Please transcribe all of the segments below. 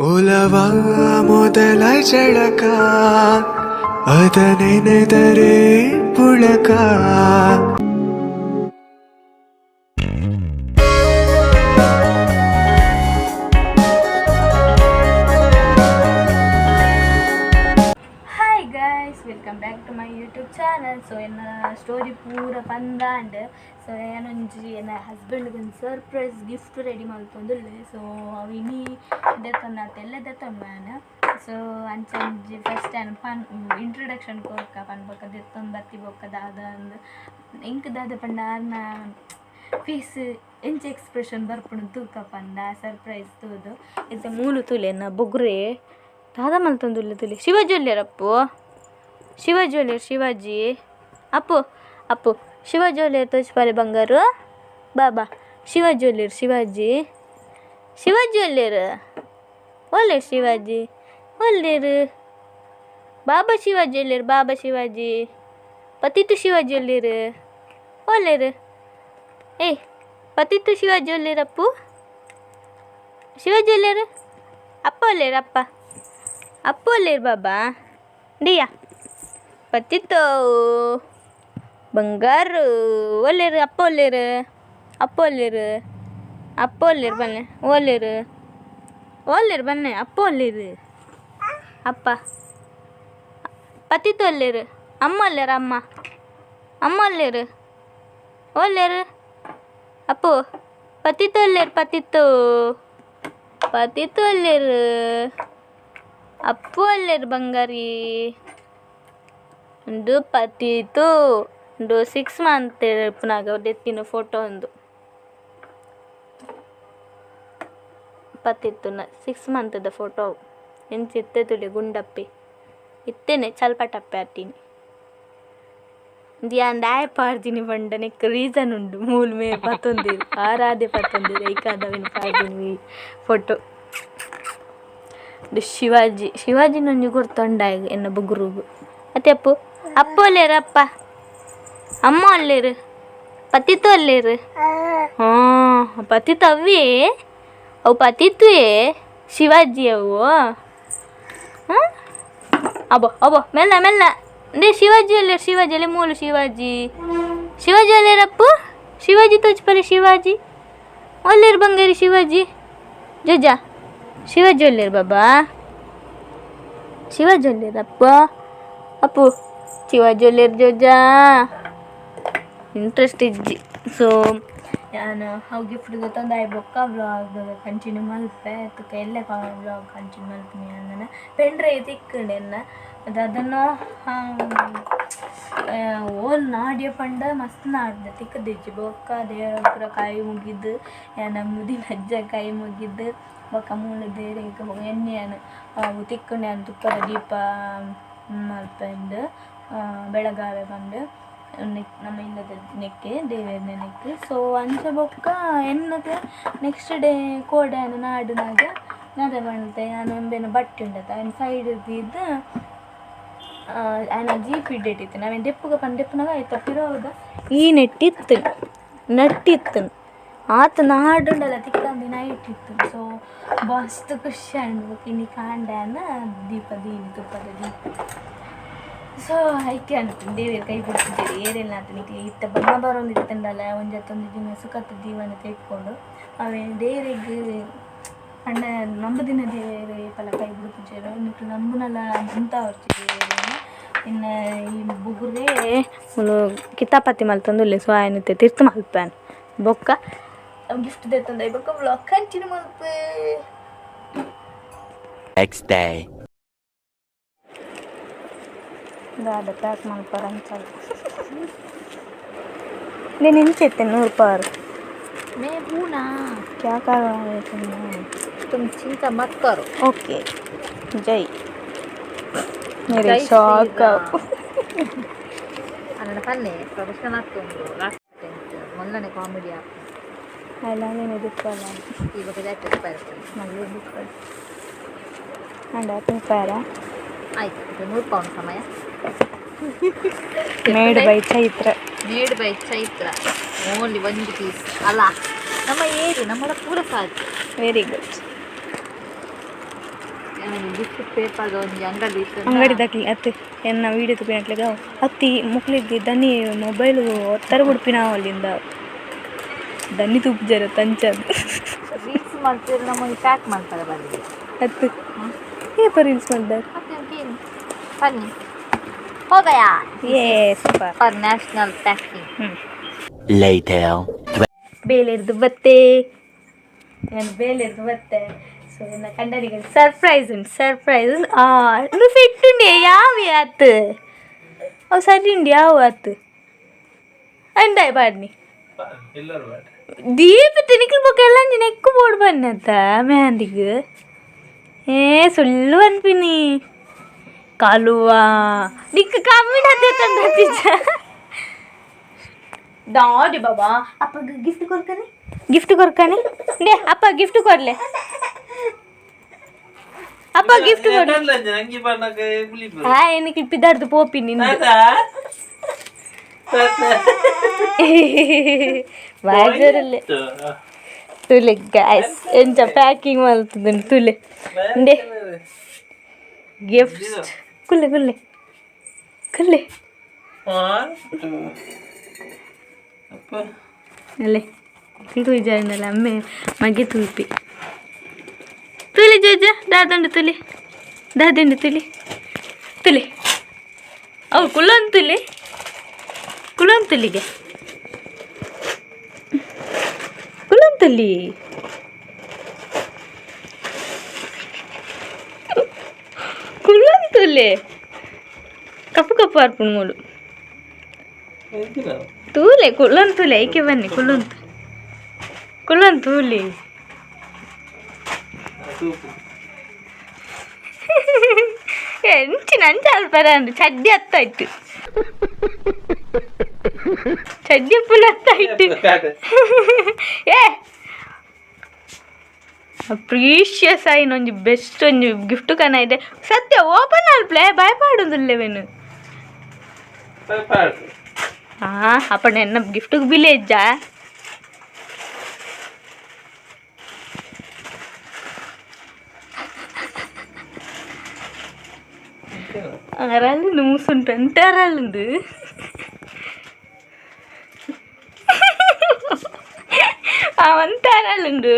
ಒಲವ ಮೊದಲ ಜಳಕ ಅದನೆನೆದರೆ ಪುಳಕ. Hi guys, welcome back to my YouTube channel. So ಎನ್ನ ಸ್ಟೋರಿ ಪೂರ ಪಂದಾಂಡ್. ಸೊ ಏನೊಂಜಿ ಎನ್ನ ಹಸ್ಬೆಂಡ್ಗೆ ಒಂದು surprise gift ready ಮಲ್ತೊಂದುಲ್ಲೆ. So ಅವು ಇನಿ ದೆತ್ತೊಂದು ಎಲ್ಲ ದೆತ್ತೊಂದು. ಸೊ ಅಂಚ ಒಂಜಿ ಫಸ್ಟ್ ಯಾನ್ ಪನ್ ಇಂಟ್ರೊಡಕ್ಷನ್ ಕೊರ್ಕ ಪನ್ಪಕ ದೆತ್ತೊಂದು ಬತ್ತಿ ಬೊಕ್ಕ ದಾದ ಅಂದ್ ಎಂಕ್ ದಾದ ಪಂಡ ಆರ್ನ ಫೇಸ್ ಎಂಚ ಎಕ್ಸ್ಪ್ರೆಷನ್ ಬರ್ಪುಂಡು ತೂಕ ಪಂದ ಸರ್ಪ್ರೈಸ್ ತೂದು. ಇತ್ತೆ ಮೂಲು ತೂಲೆ, ಎನ್ನ ಬೊಗ್ರೆ ದಾದ ಮಲ್ತೊಂದುಲ್ಲೆ ತೂಲೆ. ಶಿವಾಜಿ ಉಲ್ಲೆರಪ್ಪು, ಶಿವಾಜಿ ಒಲ್ಲೆರ್? ಶಿವಾಜಿ ಅಪ್ಪು, ಅಪ್ಪು, ಶಿವಾಜಿ ಒಲ್ಲೆರ್? ತೋಜಿಪಾಲೆ ಬಂಗಾರು ಬಾಬಾ. ಶಿವಾಜಿ ಒಲ್ಲೆರ್? ಶಿವಾಜಿ, ಶಿವಾಜಿ ಒಲ್ಲೆರ್? ಒಲ್ಲೆರ್ ಶಿವಾಜಿ? ಒಲ್ಲೆರ್ ಬಾಬಾ? ಶಿವಾಜಿ ಒಲ್ಲೆರ್ ಬಾಬಾ? ಶಿವಾಜಿ ಪತಿತ್ತು, ಶಿವಾಜಿ ಒಲ್ಲೆರ್? ಒಲ್ಲೆರ್? ಏಯ್ ಪತಿತ್ತು, ಶಿವಾಜಿ ಒಲ್ಲೆರ್? ಅಪ್ಪು, ಶಿವಾಜಿ ಒಲ್ಲೆರ್? ಅಪ್ಪ ಒಲ್ಲೆರ್? ಅಪ್ಪ, ಅಪ್ಪು ಒಲ್ಲೆರ್ ಬಾಬಾ? ಡಿಯಾ ಪತ್ತಿತ್ತು ಬಂಗಾರು ಒಲ್ಲೆರ್? ಅಪ್ಪ ಒಲ್ಲೆರ್? ಅಪ್ಪ ಒಲ್ಲೆರ್? ಅಪ್ಪ ಒಲ್ಲೆರ್ ಬನ್ನೆ? ಒಲ್ಲೆರ್, ಒಲ್ಲೆರ್ ಬನ್ನೆ? ಅಪ್ಪ ಒಲ್ಲೆರ್? ಅಪ್ಪ ಪತ್ತಿತ್ತು ಒಲ್ಲೆರ್? ಅಮ್ಮ ಒಲ್ಲೆರ್? ಅಮ್ಮ, ಅಮ್ಮ ಒಲ್ಲೆರ್? ಒಲ್ಲೆರ್ ಅಪ್ಪು? ಪತ್ತಿತ್ತು ಒಲ್ಲೆರ್? ಪತ್ತಿತ್ತು, ಪತ್ತಿತ್ತು ಒಲ್ಲೆರ್? ಅಪ್ಪು ಒಲ್ಲೆರ್ ಬಂಗಾರಿ? ಉಂದು ಪತ್ತಿತು. ಉಂದು 6 ಮಂತ್ ಇಪ್ಪುನಗ ದೆತ್ತಿನ ಫೋಟೋ ಉಂದು. ಪತ್ತಿತ್ತುನ 6 ಮಂತ್ದ ಫೋಟೋ ಅವು. ಎಂಚ ಇತ್ತೆ ತೂಲೆ ಗುಂಡಪ್ಪೆ. ಇತ್ತೆನೆ ಚಲ್ಪಟಪ್ಪೆ ಆತಿನಿ. ಉಂದು ಯಾನ್ ದಾಯೆ ಪಾಡ್ದಿನಿ ಪಂಡ ನೆಕ್ಕ್ ರೀಸನ್ ಉಂಡು. ಮೂಲು ಮೇರ್ ಪತ್ತೊಂದೆರ್, ಆರಾದೆ ಪತ್ತೊಂದೆರ್. ಐಕಾದ್ ಅವೆನ್ ಪಾಡ್ದಿನಿ ಫೋಟೋ. ಉಂದು ಶಿವಾಜಿ. ಶಿವಾಜಿನ ಒಂಜಿ ಗುರ್ತುಂಡು ಎನ್ನ ಬುಗುರುಗು. ಅತ್ತೆ ಅಪ್ಪು? ಅಪ್ಪು ಒಲ್ಲೆರ್? ಅಪ್ಪ, ಅಮ್ಮ ಒಲ್ಲೆರ್? ಪತ್ತಿತ್ತು ಒಲ್ಲೆರ್? ಹಾಂ, ಪತ್ತಿತ್ತು ಅವ್ವೇ ಅವು. ಪತ್ತಿತ್ತುಯೇ ಶಿವಾಜಿ ಅವು. ಹಾಂ, ಅಬ್ಬೋ ಅಬ್ಬೋ, ಮೆಲ್ಲ ಮೆಲ್ಲ. ಅಂದೇ ಶಿವಾಜಿ ಒಲ್ಲೆರ್? ಶಿವಾಜಿ ಅಲ್ಲಿ ಮೂಲು. ಶಿವಾಜಿ, ಶಿವಾಜಿ ಒಲ್ಲೆರ್ ಅಪ್ಪು? ಶಿವಾಜಿ ತೋಜ್ಪಲೆ. ಶಿವಾಜಿ ಒಲ್ಲೆರ್ ಬಂಗಾರಿ? ಶಿವಾಜಿ ಜೋಜಾ, ಶಿವಾಜಿ ಒಲ್ಲೆರ್ ಬಾಬಾ? ಶಿವಾಜಿ ಒಲ್ಲೆರ್ ಅಪ್ಪ? ಅಪ್ಪು, ಶಿವಾಜಿ ಒಲ್ಲೆರ್ ಜೋಜಾ? ಇಂಟ್ರೆಸ್ಟ್ ಇಜ್ಜಿ. ಸೊ ಯಾನ್ ಅವು ಗಿಫ್ಟ್ ದೆತ್ತೊಂದು ಆಯಿ ಬೊಕ್ಕ ವ್ಲಾಗ್ ಕಂಟಿನ್ಯೂ ಮಲ್ಪೆ. ತುಕ ಎಲ್ಲೆ ವ್ಲಾಗ್ ಕಂಟಿನ್ಯೂ ಮಲ್ಪುನಿ. ಯಾನ್ ಪೆನ್ ಡ್ರೈವ್ ತಿಕ್ಕುಂಡು ಎನ್ನ. ಅದು ಅದನ್ನು ಓಲ್ ನಾಡ್ಯ ಪಂಡ ಮಸ್ತ್ ನಾಡ್ದೆ, ತಿಕ್ಕುದಿಜ್ಜಿ. ಬೊಕ್ಕ ದೇವರ ಪೂರ ಕೈ ಮುಗಿದು, ಯಾನ ಮುದಿನ ಅಜ್ಜ ಕೈ ಮುಗಿದು, ಬೊಕ್ಕ ಮೂಲು ದೇವೆರೆಗ್ ಎಣ್ಣೆನ್ ಅವು ತಿಕ್ಕುಂಡು. ಯಾನ್ ತುಪ್ಪದ ದೀಪ ಮಲ್ಪೆಂದು ಬೆಳಗಾವೆ ಪಂದ್ ನಮ್ಮ ಇಲ್ಲದ ನೆಕ್ಕೆ, ದೇವೆರ್ನ ನೆಕ್ಕೆ. ಸೊ ಅಂಚ ಬೊಕ್ಕ ಎನ್ನದ ನೆಕ್ಸ್ಟ್ ಡೇ ಕೋಡೆ ಯಾನ್ ನಾಡುನಾಗ ದಾದ ಪಂತೆ, ಯಾನ್ ಒಂಬೇನ ಬಟ್ಟೆ ಉಂಡತ ಐನ್ ಸೈಡ್ ದೀದ್ ಆಯನ ಜೀಪ್ ಇಡ್ಡೆಟಿತ್ತಿನ. ಅವೆನ್ ದೆಪ್ಪುಗ ಪಂದ್ ದೆಪ್ಪುನಗ ಐತ ಪಿರವುದ ಈ ನೆಟ್ಟಿತ್ತು, ನಟ್ಟಿತ್ತು. ಆತ್ ನಾಡುಂಡಲ ತಿಕ್ಕಂದಿ ನೈಟ್ ಇತ್ತು. ಸೊ ಮಸ್ತ್ ಖುಷಿ ಆಂಡ್. ಬೊಕ ಇನಿ ಕಾಂಡೆ ಯಾನ್ ದೀಪ ದೀನಿ, ತುಪ್ಪದ ದೀಪ. ಸೊ ಐಕೆ ಅನ್ಪುಂಡು ದೇವೆರ್ ಕೈ ಬುಡ್ಪುಜೆರ್ ಏರೆಲ್ಲ ನಿಕ್ಲೆ ಇತ್ತೆ ಬಂಗ ಬರೊಂದು ಇತ್ತುಂಡಲ ಒಂಜತ್ತೊಂದು ದಿನ ಸುಖತ ಜೀವನ ತೆಕ್ಕೊಂಡು. ಅವೆ ದೇವೆರೆಗ್ ಪಂಡ ನಂಬುದಿನ ದೇವೆರ್ ಏಪಲ ಕೈ ಬುಡ್ಪುಜೆರ್. ನಿಕ್ಲ್ ನಂಬುನಲ ಉಂತಾವೊರ್ಚಿ ದೇವೆರೆನ್. ಇನ್ನ ಈ ಬುಗುರೇ ಮೂಲು ಕಿತಾಪತಿ ಮಲ್ತೊಂದುಲ್ಲೆ. ಸೊ ಆಯನ್ ಇತ್ತೆ ತಿರ್ತ್ ಮಲ್ಪುವೆ. ಬೊಕ್ಕ ಗಿಫ್ಟ್ ದೆತ್ತೊಂದು ಬೊಕ್ಕ ವ್ಲಾಗ್ ಕಂಟಿನ್ಯೂ ಮಲ್ಪೆ. Next day. ದಾದ ಪ್ಯಾಕ್ ಮಲ್ಪರ ಅಂಚಲ నేను ಇಂಚ 100 ರೂಪಾಯಿ. मैं हूँ ना. क्या कर रहा है तुमने? तुम चिंता मत करो. ओके, जय मेरे जय श्री शौक. ರಾಮ್. ಅನ್ನನ ಪನ್ನೆ ಪ್ರೊಫೆಷನಲ್ ಆಗ್ತುಂಡು ಲಾಸ್ಟ್ ಮೊನ್ನನೆ ಕಾಮಿಡಿ ಆಗ್ತದೆ. ಅಲ್ಲ ದಿಪ್ಪಲ್ಲ. ಈ ಬೊಕ ಜಾಸ್ತಿ ಇರ್ತದೆ. ಮಲ್ಲಿ ದಿಪ್ಪಲ್ಲ ಅಂಡ ತಿನ್ಪಾರ. ಆಯ್ತು, ಇದು 100 ಪೌಂಡ್ ಸಮಯ. Made by Chaitra. Made by Chaitra. Only ಒಂದು ಪೀಸ್ ಅಲ್ಲ, ನಮ್ಮ ಏರು ನಮ್ಮಳ ಪೂರ ಸಾಕು. Very good. ಗಿಫ್ಟ್ ಪೇಪರ್ ಒಂಜಿ ಅಂಗಡಿ. ಅಂಗಡಿ ದಾಖಲೆ ಅತ್ತೆ ಎನ್ನ ವೀಡಿಯೋ ತುಪಿನಟ್ಲೆಗ ಅತ್ತಿ ಮುಕ್ಲಿಗ್ ದನಿ ಮೊಬೈಲ್ ಒತ್ತರ ಬುಡ್ಪಿನ ಅಲ್ಲಿಂದ ದನ್ನಿ ತುಪ್ಪು ತಂಚ. ರೀಲ್ಸ್ ಮಾಡ್ತಿದ್ರೆ ನಮಗೆ ಪ್ಯಾಕ್ ಮಾಡ್ತಾರೆ ಬಂದಿದೆ. ಅತ್ತು ಏಪ ರೀಲ್ಸ್ ಮಾಡ್ತಾರೆ? ಮತ್ತೆ ಏನು ಬನ್ನಿ ಹೋಗಯಾ. ಏ ಸೂಪರ್. For national packing. ಹ್ಞೂ. Later. ಬೇಲೆರ್ದು ಬತ್ತೆ, ನಾನು ಬೇಲೆರ್ದು ಬತ್ತೆ. ಸೊ ನನ್ನ ಕಂಡನಿಗೆ ಸರ್ಪ್ರೈಸ್ ಉಂಟು, ಸರ್ಪ್ರೈಸ್. ಇದು ಫಿಟ್ ಉಂಡೆ ಯಾವ ಆತು ಅವು ಸರಿ ಉಂಡು ಯಾವ ಆತು ಅಂಡಾಯ್ ಬಾಡ್ನಿ ದೀಪ ತಿನಿಕ್ಲು ಬೊಕ್ಕ ಎಲ್ಲ ನೆಕ್ಕು ಬೋರ್ಡ್ ಬನ್ನತ್ತ ಮೆಹಂದಿಗ್. ಏ ಸುಳ್ಳು ಅನ್ಪಿನಿ ಕಾಲುವಾ ನಿಕ್ ಕಮ್ಮಿ ಹತ್ತೈತಂದ. ದಾಡಿ ಬಾಬಾ, ಅಪ್ಪಗೆ ಗಿಫ್ಟ್ ಕೊರ್ಕನೆ, ಗಿಫ್ಟ್ ಕೊರ್ಕನೆ. ಡೇ ಅಪ್ಪ ಗಿಫ್ಟ್ ಕೊರ್ಲೆ, ಅಪ್ಪ ಗಿಫ್ಟ್ ಕೊರ್ಲೆ. ಹಾ ಏನಕ್ಕೆ ಇಪ್ಪಿದಾರ್ದು ಪೋಪಿ ನಿಂದು ಬಾಜರಲ್ಲೇ ತುಲೆ. ಗ್ಯಾಸ್ ಎಂಚ ಪ್ಯಾಕಿಂಗ್ ಮಲ್ತದ ತುಲೆ. ಇಂಡೆ ಗಿಫ್ಟ್ ಕುಲ್ಲೆ ಕುಲ್ಲೆ ಕುಲ್ಲೆ. ಅಲ್ಲೇ ತೂಜಾಂಡಲ ಅಮ್ಮೆ ಮಗೆ ತೂಪಿ ತುಲೆ ಜೋಜ ದಾದಂಡು ತುಲೆ ದಾದಂಡು ತುಲೆ ತುಲೆ ಅವು ಕುಳ್ಳೊಂದು ತುಲೆ ಕುಳ್ಳೊಂದು ತುಲಿಗೆ ಕುಳ್ಳೊಂದು ತುಲಿ ಕುಳ್ಳೊಂದು ತುಲೆ ಕಪ್ಪು ಕಪ್ಪು ಅರ್ಪುಣ್ ಮೂಲು ತೂಲೆ ಕುಳ್ಳೊಂದು ತುಲೆ ಐಕೆ ಬನ್ನಿ ಕುಳ್ಳೊಂದು ಕುಳ್ಳೊಂದು ತೂಲಿ. ಎಂಚಿನ ಅಂಚ ಅಲ್ಪರ ಚಡ್ಡಿ ಹತ್ತಾಯ್ತು, ಚಡ್ಡಿ ಫುಲ್ ಹತ್ತಾಯ್ತು. ಏ ಪ್ರೀಶಿಯಸ್ ಆಯಿನ ಒಂಜಿ ಬೆಸ್ಟ್ ಒಂಜಿ ಗಿಫ್ಟ್ ಕನ ಇದೆ. ಸತ್ಯ ಓಪನ್ ಅಲ್ಪ್ಲೆ ಭಯಪಾಡುದಿಲ್ಲವೇನು. ಹಾ ಅಪ್ಪಣ ಎನ್ನ ಗಿಫ್ಟ್ ಬಿಲೇಜ್ಜಾ? ಅರಳಿಂದು ಮುಸುಂಟು ಅಂತ ಅರಳಿಂದು ಆ ಒಂತ ಅರಳುಂಡು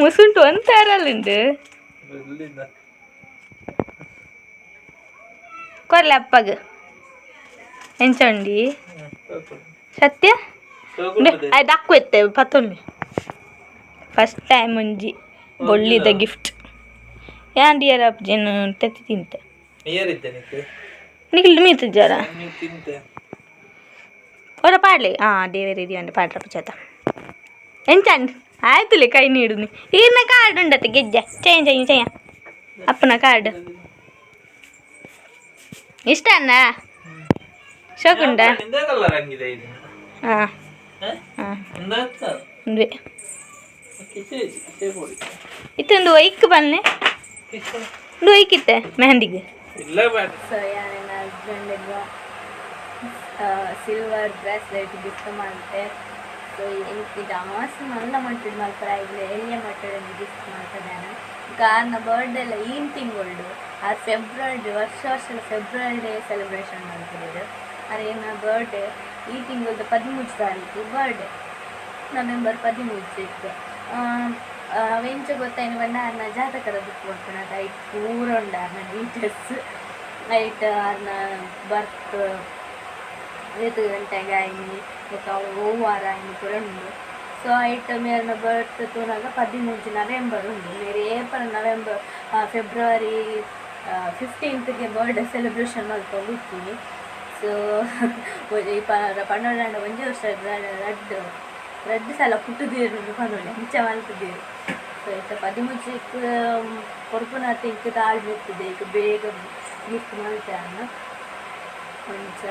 ಮುಸುಂಟು ಒಂತ ಅರಳುಂಡು. ಕೊರ್ಲೆ ಅಪ್ಪಗ್ ಎಂಚ ಉಂಡಿ ಸತ್ಯ ಆಯ್ತು ಅಕ್ಕು ಎತ್ತೆ ಪತ್ತೊಂದು ಫಸ್ಟ್ ಟೈಮ್ ಒಂಜಿ ಬೊಳ್ಳಿದ ಗಿಫ್ಟ್ ಯಾನ್ ಡಿಯರ್ ಅಪ್ಜೆನ್ ತೆತ್ತಿ ತಿಂತೆ. ನಿಖಿಲ್ ಮೀತು ಜರ ಹೊರ ಪಾಡ್ಲಿ. ಹಾಂ ದೇವರೇ ಅಂಡ್ ಪಾಡ್ರಪ್ಪ ಚೇತ ಎಂಚಂಡ್ ಆಯ್ತುಲೆ ಕೈ ನೀಡುನಿ. ಈರ್ನ ಕಾರ್ಡ್ ಉಂಡತ್ತೆ ಗೆಜ್ಜೆ ಚೈನ್ ಚೈನ್ ಚೈಯ ಅಪ್ಪನ ಕಾರ್ಡ್ ಇಷ್ಟ ಅಣ್ಣ ಶೋಕುಂಡ. ಹಾಂ ಹಾಂ ಉಂದುವೆ ಇತ್ತೊಂದು ಒಯ್ಕ್ ಬನ್ನೆ ಒಂದು ಒಯ್ಕಿತ್ತೆ ಮೆಹಂದಿಗೆ. ಸೊ ನನ್ನ ಹಸ್ಬೆಂಡಿಗೆ ಸಿಲ್ವರ್ ಬ್ರೇಸ್ಲೆಟ್ ಗಿಫ್ಟ್ ಮಾಡ್ತೆ. ಸೊ ಎಂಕ್ ಜಾಸ್ತಿ ಮಲ್ಲ ಮಟ್ಟಡ್ ಮಲ್ಪರ ಇಲ್ಲ, ಎಲ್ಯ ಮಟ್ಟಡ್ ಒಂಜಿ ಗಿಫ್ಟ್ ಮಲ್ತದಾನ. ಕಾರ್ನ ಬರ್ಡೇ ಎಲ್ಲ ಈನ್ ತಿಂಗೊಳ್ಡು ಆ ಫೆಬ್ರವರಿ ವರ್ಷ ವರ್ಷ ಫೆಬ್ರವರಿ ಸೆಲೆಬ್ರೇಷನ್ ಮಲ್ಪುದು. ಅರೇನ ಬರ್ಡೇ ಈ ತಿಂಗಳದ 13 ತಾರೀಕು ಬರ್ಡೇ, ನವೆಂಬರ್ 13 ಇತ್ತು. ಅವೆಂಚ ಗೊತ್ತಾಯ್ನು ಪಂಡ ಅರ್ನ ಜಾತಕದ ಬುಕ್ ಕೊಡ್ಪುನದ ಐಟ್ ಪೂರ ಉಂಡು ಅರ್ನ ಡೀಟೇಲ್ಸ್. ಐಟ್ ಅರ್ನ ಬರ್ತ್ ಏತ್ ಗಂಟೆಗೆ ಆಯ್ನಿ ಬೊಕ್ಕ ಅವು ಒವ್ವು ವಾರ ಆಯ್ನಿ ಪೂರ ಉಂಡು. ಸೊ ಐಟ್ ಮೇರ್ನ ಬರ್ತ್ ತೂನಗ 13 ನವೆಂಬರ್ ಉಂಡು. ಮೇರ್ ಏಪಲ ನವೆಂಬರ್ ಫೆಬ್ರವರಿ 15ಗೆ ಬರ್ಡೇ ಸೆಲೆಬ್ರೇಷನ್ ಮಲ್ತೊಂದು ಇತ್ತಿನಿ. ಸೊ ಈ ಪಂಡೋಡಾಂಡ ಒಂಜಿ ವರ್ಷ ರಡ್ಡ್ ರಡ್ಡ್ ಸಲ ಪುಟ್ಟುದೀರ್ ಪನೊಲಿ ಅಂಚ ಮಲ್ತುದೀರ್. ಸೊ ಇತ್ತೆ 13ಕ್ ಕೊರ್ಪುನಾತ್ ಎಂಕ್ ತಾಳ್ಮೆ ಇತ್ತುದೆ ಈಗ ಬೇಗ ಗಿಫ್ಟ್ ಮಲ್ತೆ ಆನ್ ಅಂಚ.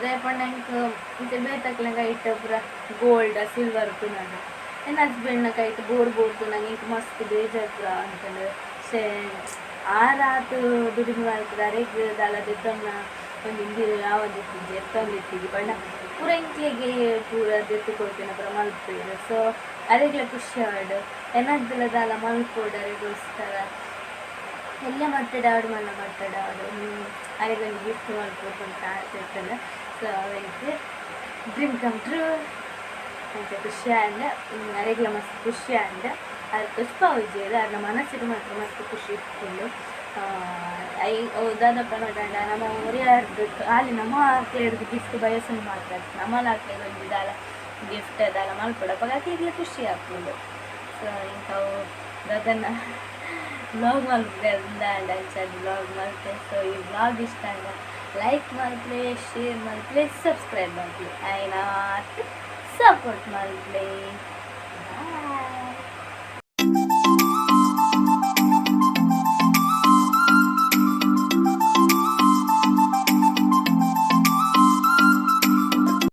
ದಾಯೆ ಪಂಡ ಎಂಕ್ ಇಂಚ ಬೇತಕ್ಲೆನ ಕೈಟ್ ಪೂರ ಗೋಲ್ಡ್ ಸಿಲ್ವರ್ ತೂನಗ ಎನ್ನ ಹಸ್ಬೆಂಡ್ನ ಕೈಟ್ ಬೋರ್ ಬೋರ್ ತೂನಗ ಎಂಕ್ ಮಸ್ತ್ ಬೇಜಾರ್ ಪೂರ ಅಂಕಲ್. ಸೆ ಆರಾತ್ ದುಡಿಮೆ ಮಲ್ತುದು ಅರೆಗ್ ದಾಲ ದೆತ್ತೊನ್ನ ಒಂಜಿ ಇಂದು ಆವೊಂದಿತ್ತಿಜಿ ಎತ್ತೊಂದಿತ್ತಿಜಿ ಪಂಡ ಪೂರ ಎಂಕ್ಲೆಗೆ ಪೂರ ದೆತ್ತ್ ಕೊರ್ಪಿನ ಪೂರ ಮಲ್ಪುವೆರ್. ಸೊ ಅರೆಗ್ಲ ಖುಷಿ ಆವಡ್, ಎನಗ್ಲ ದಾಲ ಮಲ್ಪೊಡು ಅರೆಗೋಸ್ಕರ. ಎಲ್ಲ ಮಟ್ಟಡ್ ಆವಡ್ ಮಲ್ಲ ಮಟ್ಟಡ್ ಆವಡ್ ಅರೆಗೊಂಜಿ ಗಿಫ್ಟ್ ಮಲ್ಪೊಡು ಪಂತ ಆಸೆ ಇತ್ತುಂಡು. ಸೊ ಅವೆಕ್ ಡ್ರೀಮ್ ಕಮ್ ಟ್ರೂ. ಅಂಚ ಖುಷಿ ಆಂಡ್. ಅರೆಗ್ಲ ಮಸ್ತ್ ಖುಷಿ ಆಂಡ್. ಆರ್ ತೋಜ್ಪಾವುಜೆರ್, ಅರ್ನ ಮನಸ್ಸಿಗೆ ಮಾತ್ರ ಮಸ್ತ್ ಖುಷಿ ಇಪ್ಪುಂಡು. I ದಾದ ಪನೊಡಾಂಡ ನಮ ಒರಿಯರ್ದ್ ಖಾಲಿ ನಮ ಅಕ್ಲೆರ್ದ್ ಗಿಫ್ಟ್ ಬಯಸುನು ಮಾತ್ರ ಅತ್ತ್, ನಮಲ ಅಕ್ಲೆಗ್ ಒಂಜಿ ದಾಲ ಗಿಫ್ಟ್ ದಾಲ ಮಲ್ಪೊಡು. ಅಪಗ ಅಕ್ಲೆಗ್ಲ ಖುಷಿ ಆಪುಂಡು. ಸೊ ಎಂಕ್ ಅವು ದಾದನ ವ್ಲಾಗ್ ಮಲ್ಪುಗ ಅಂದಾಂಡ ಅಂಚಾದ್ ವ್ಲಾಗ್ ಮಲ್ತೆ. ಸೊ ಈ ವ್ಲಾಗ್ ಇಷ್ಟ ಆಂಡ ಲೈಕ್ ಮಲ್ಪುಲೆ, ಶೇರ್ ಮಲ್ಪುಲೆ, ಸಬ್ಸ್ಕ್ರೈಬ್ ಮಲ್ಪುಲೆ, ಆಯ್ನಾತ್ ಸಪೋರ್ಟ್ ಮಲ್ಪುಲೆ.